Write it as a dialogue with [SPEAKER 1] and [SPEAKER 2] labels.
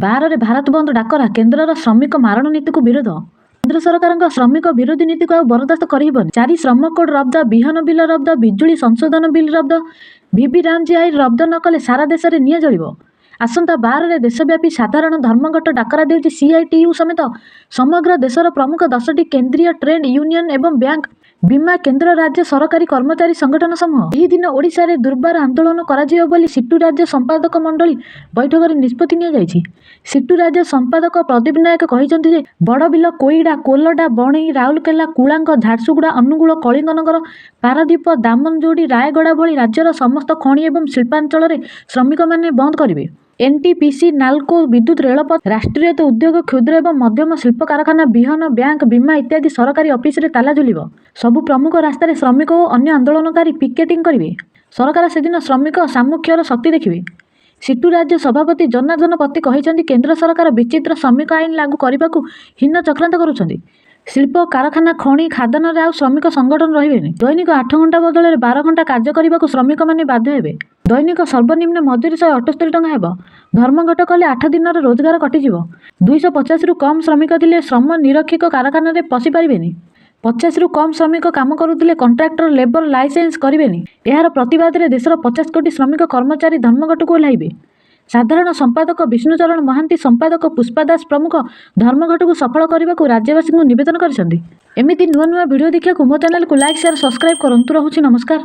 [SPEAKER 1] 12ରେ ଭାରତ ବନ୍ଦ ଡାକରା, କେନ୍ଦ୍ରର ଶ୍ରମିକ ମାରଣ ନୀତିକୁ ବିରୋଧ। କେନ୍ଦ୍ର ସରକାରଙ୍କ ଶ୍ରମିକ ବିରୋଧୀ ନୀତିକୁ ଆଉ ବରଦାସ୍ତ କରିହେବନି। ଚାରି ଶ୍ରମ କୋଡ୍ ରଦ୍ଦ, ବିହନ ବିଲ ରଦ୍ଦ, ବିଜୁଳି ସଂଶୋଧନ ବିଲ୍ ରଦ୍ଦ, ଭିବି ରାମଜୀ ଆଇନ ରଦ୍ଦ ନ କଲେ ସାରା ଦେଶରେ ନିଆଁ ଜଳିବ। ଆସନ୍ତା 12ରେ ଦେଶବ୍ୟାପୀ ସାଧାରଣ ଧର୍ମଘଟ ଡାକରା ଦେଇଛି ସିଆଇଟିୟୁ ସମେତ ସମଗ୍ର ଦେଶର ପ୍ରମୁଖ 10ଟି କେନ୍ଦ୍ରୀୟ ଟ୍ରେଡ୍ ୟୁନିୟନ ଏବଂ ବ୍ୟାଙ୍କ, ବୀମା, କେନ୍ଦ୍ର ରାଜ୍ୟ ସରକାରୀ କର୍ମଚାରୀ ସଂଗଠନ ସମୂହ। ଏହି ଦିନ ଓଡ଼ିଶାରେ ଦୁର୍ବାର ଆନ୍ଦୋଳନ କରାଯିବ ବୋଲି ସିଟୁ ରାଜ୍ୟ ସମ୍ପାଦକ ମଣ୍ଡଳୀ ବୈଠକରେ ନିଷ୍ପତ୍ତି ନିଆଯାଇଛି। ସିଟୁ ରାଜ୍ୟ ସମ୍ପାଦକ ପ୍ରଦୀପ ନାୟକ କହିଛନ୍ତି ଯେ, ବଡ଼ବିଲ, କୋଇଡ଼ା, କୋଲଡା, ବଣେଇ, ରାଉରକେଲା, କୁଳାଙ୍ଗ, ଝାରସୁଗୁଡ଼ା, ଅନୁଗୁଳ, କଳିଙ୍ଗନଗର, ପାରାଦୀପ, ଦାମନଯୋଡ଼ି, ରାୟଗଡ଼ା ଭଳି ରାଜ୍ୟର ସମସ୍ତ ଖଣି ଏବଂ ଶିଳ୍ପାଞ୍ଚଳରେ ଶ୍ରମିକମାନେ ବନ୍ଦ କରିବେ। ଏନ୍ଟିପିସି, ନାଲ୍କୋ, ବିଦ୍ୟୁତ୍, ରେଳପଥ, ରାଷ୍ଟ୍ରାୟତ୍ତ ଉଦ୍ୟୋଗ, କ୍ଷୁଦ୍ର ଏବଂ ମଧ୍ୟମ ଶିଳ୍ପ କାରଖାନା, ବିହନ, ବ୍ୟାଙ୍କ, ବୀମା ଇତ୍ୟାଦି ସରକାରୀ ଅଫିସରେ ତାଲା ଝୁଲିବ। ସବୁ ପ୍ରମୁଖ ରାସ୍ତାରେ ଶ୍ରମିକ ଓ ଅନ୍ୟ ଆନ୍ଦୋଳନକାରୀ ପିକେଟିଂ କରିବେ। ସରକାର ସେଦିନ ଶ୍ରମିକ ସାମ୍ମୁଖ୍ୟର ଶକ୍ତି ଦେଖିବେ। ସିଟୁ ରାଜ୍ୟ ସଭାପତି ଜନାର୍ଦ୍ଦନ ପତି କହିଛନ୍ତି, କେନ୍ଦ୍ର ସରକାର ବିଚିତ୍ର ଶ୍ରମିକ ଆଇନ ଲାଗୁ କରିବାକୁ ହୀନ ଚକ୍ରାନ୍ତ କରୁଛନ୍ତି। ଶିଳ୍ପ, କାରଖାନା, ଖଣି, ଖାଦାନରେ ଆଉ ଶ୍ରମିକ ସଂଗଠନ ରହିବେନି। ଦୈନିକ 8 ଘଣ୍ଟା ବଦଳରେ 12 ଘଣ୍ଟା କାର୍ଯ୍ୟ କରିବାକୁ ଶ୍ରମିକମାନେ ବାଧ୍ୟ ହେବେ। ଦୈନିକ ସର୍ବନିମ୍ନ ମଜୁରୀ 178 ଟଙ୍କା ହେବ। ଧର୍ମଘଟ କଲେ 8 ଦିନର ରୋଜଗାର କଟିଯିବ। 250ରୁ କମ୍ ଶ୍ରମିକ ଥିଲେ ଶ୍ରମ ନିରୀକ୍ଷକ କାରଖାନାରେ ପଶି ପାରିବେନି। 50ରୁ କମ୍ ଶ୍ରମିକ କାମ କରୁଥିଲେ କଣ୍ଟ୍ରାକ୍ଟ ଲେବର ଲାଇସେନ୍ସ କରିବେନି। ଏହାର ପ୍ରତିବାଦରେ ଦେଶର 50 କୋଟି ଶ୍ରମିକ କର୍ମଚାରୀ ଧର୍ମଘଟକୁ ଓହ୍ଲାଇବେ। ସାଧାରଣ ସମ୍ପାଦକ ବିଷ୍ଣୁଚରଣ ମହାନ୍ତି, ସମ୍ପାଦକ ପୁଷ୍ପା ଦାସ ପ୍ରମୁଖ ଧର୍ମଘଟକୁ ସଫଳ କରିବାକୁ ରାଜ୍ୟବାସୀଙ୍କୁ ନିବେଦନ କରିଛନ୍ତି। ଏମିତି ନୂଆ ନୂଆ ଭିଡ଼ିଓ ଦେଖିବାକୁ ମୋ ଚ୍ୟାନେଲକୁ ଲାଇକ୍, ସେୟାର, ସବସ୍କ୍ରାଇବ୍ କରନ୍ତୁ। ରହୁଛି, ନମସ୍କାର।